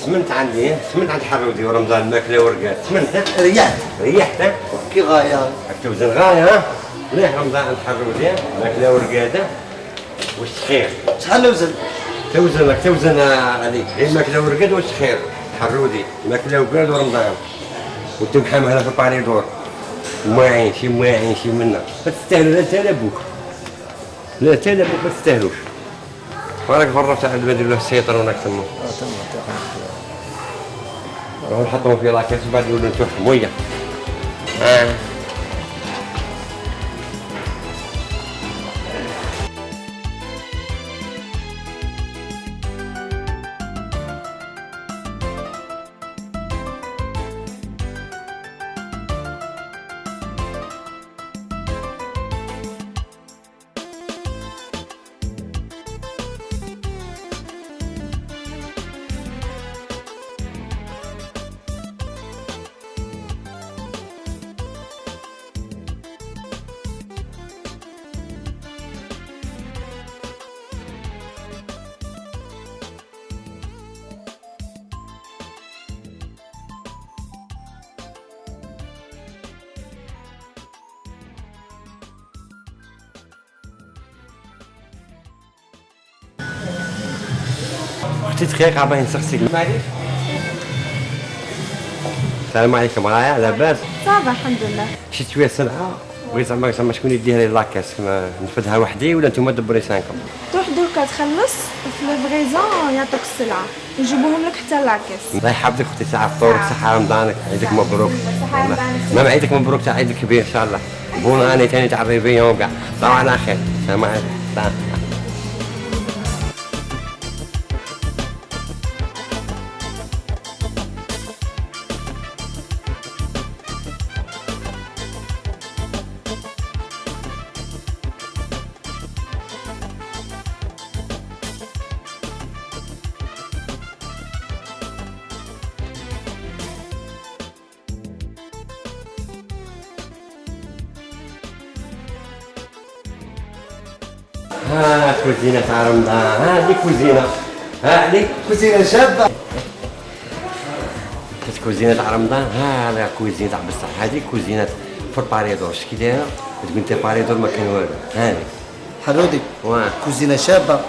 سمنت عندي، سمنت عند حرودي ورمضان ماكله ورقاد، سمنت. ريحت ريحت كي غاية. راك توزن غاية. ها مليح رمضان عند حرودي، ماكله ورقاده والسخير. شحال نوزن؟ توزن راك توزن عليك غير ماكله ورقاد والسخير. حرودي ماكله ورقاد ورمضان وتمحام هنا في باريدور، مواعين شي مواعين شي منا، ما تستاهلوا لا انت لا بوك، لا انت لا بوك ما تستاهلوش. وراك برا تاع البدل ولا السيطر هناك تما. تما نروحو نحطوهم في la caisse وبعد نولوا نتوحموا ويا. اختي دقيقة باغي نسقسيك. معليش. السلام عليكم، غاية لاباس؟ ça va الحمد لله. شي شوية سلعة بغيت زعما شكون يديها لي la caisse، نفدها وحدي ولا نتوما دبروا لسانكم؟ تروح دركا تخلص في livraison يعطوك السلعة يجيبوهم لك حتى la caisse. الله يحفظك اختي، ساعة فطورك، صحة رمضانك، عيدك مبروك. صحة رمضانك. même عيدك مبروك تاع عيد الكبير ان شاء الله. bonne année ثاني تاع ال réveillon كاع. صباح على خير. السلام عليكم. ها كوزينة تاع رمضان، ها هذيك كوزينة، ها هذيك كوزينة شابة. كوزينة تاع رمضان، ها هذا كوزينة تاع بصح، هذيك كوزينة في الباريدور، شتي كي دايرة؟ تقول انت باريدور ما كان والو، هذيك. حرودي واه كوزينة شابة.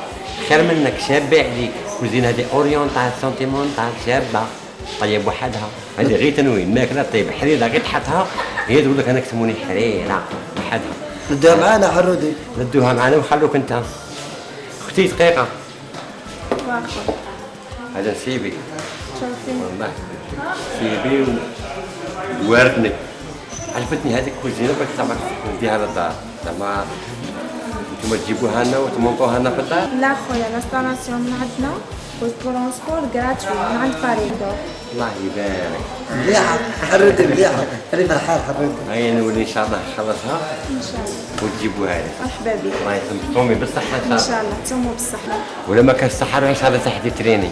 خير منك، شابة عليك، كوزينة هذه orientale sentimentale شابة، طيب وحدها، هذه غير تنوين، ماكلة طيب حريرة غير تحطها، هي تقول لك أنا كتموني حريرة وحدها. ندوها معانا حرودي. ندوها معانا وخلوك انت. اختي دقيقة. واخا. هذا نسيبي. شوفي. والله نسيبي وواردني. عجبتني هذيك الكوزينة بغيت زعما نديها للدار، زعما نتوما تجيبوها لنا وتمونطوها لنا في الدار؟ لا خويا، l'installation من عندنا وال transport gratuit من عند باريدور. الله يبارك. مليحة حرودي، مليحة، راني فرحان حرودي. هيا نولي إن شاء الله نخلصها. إن شاء الله. وتجيبوها لي. مرحبا بك. الله يسلمك، تصومي بالصحة إن شاء الله. إن شاء الله تصوموا بالصحة. ولا ما كانش الصحة روحي إن شاء الله تحت تريني.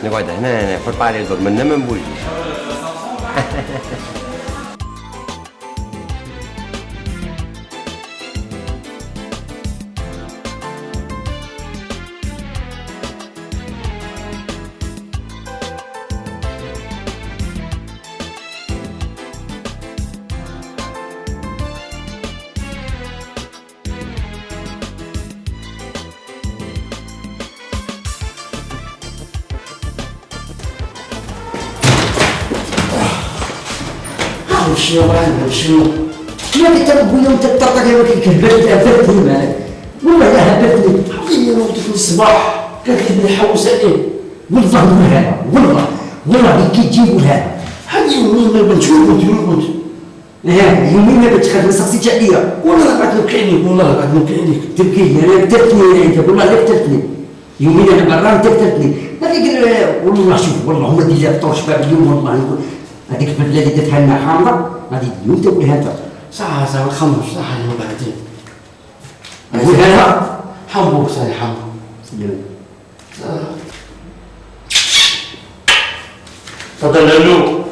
نقعد هنا أنا في الباريدور منا ما نبوجيش. شنو رانا شنو؟ ما كنت نقول لهم تطرطق يا كيك هبلتني معاك، والله لا هبلتني. عطيني نوض في الصباح قالت لي نحوس عليه. والله نقولها والله والله كي تجي نقولها. هذه يومين ما بنتش، وين كنت؟ ها يومين ما بنتش، ما سقسيتش عليا. والله قعدت نبكي عليك، والله قعدت نبكي عليك. تبكي انا قتلتني انت، والله لا قتلتني. يومين انا برا انت قتلتني. هذيك والله شوف والله هما déjà فطور شباب اليوم، والله نقول هذيك الفلفله اللي درتها لنا حامضه غادي اليوم تاكلها انت. صح صح ما تخممش، صح انا بعدين. قولها لها. حمبوك صحيح حمبوك. تفضل لالو.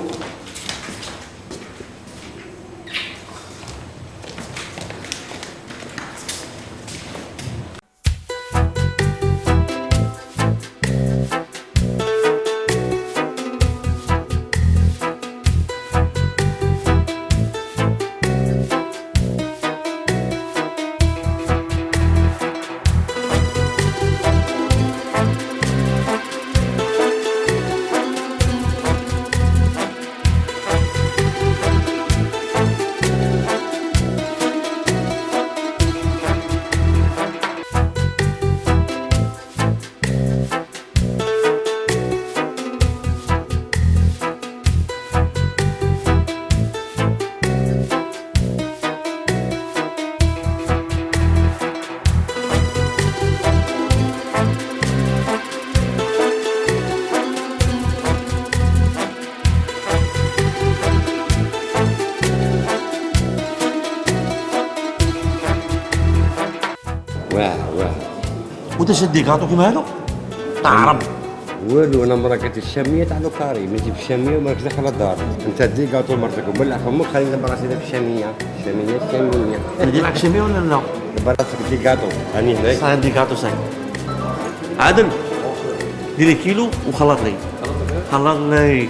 وانت شاد des gâteaux كيما هادو تعرب. والو، انا مرة قالت الشامية تاع le carré، ما تجيب الشامية وما راكش داخل الدار. انت des gâteaux مرتك وبلع فمك، خليني ندبر راسي في الشاميه، الشاميه، الشاميه. ندير معك شامية ولا لا؟ دبر راسك des gâteaux، راني هناك. صح، des gâteaux صح. عادل، ديري كيلو وخلط لي، خلط لي.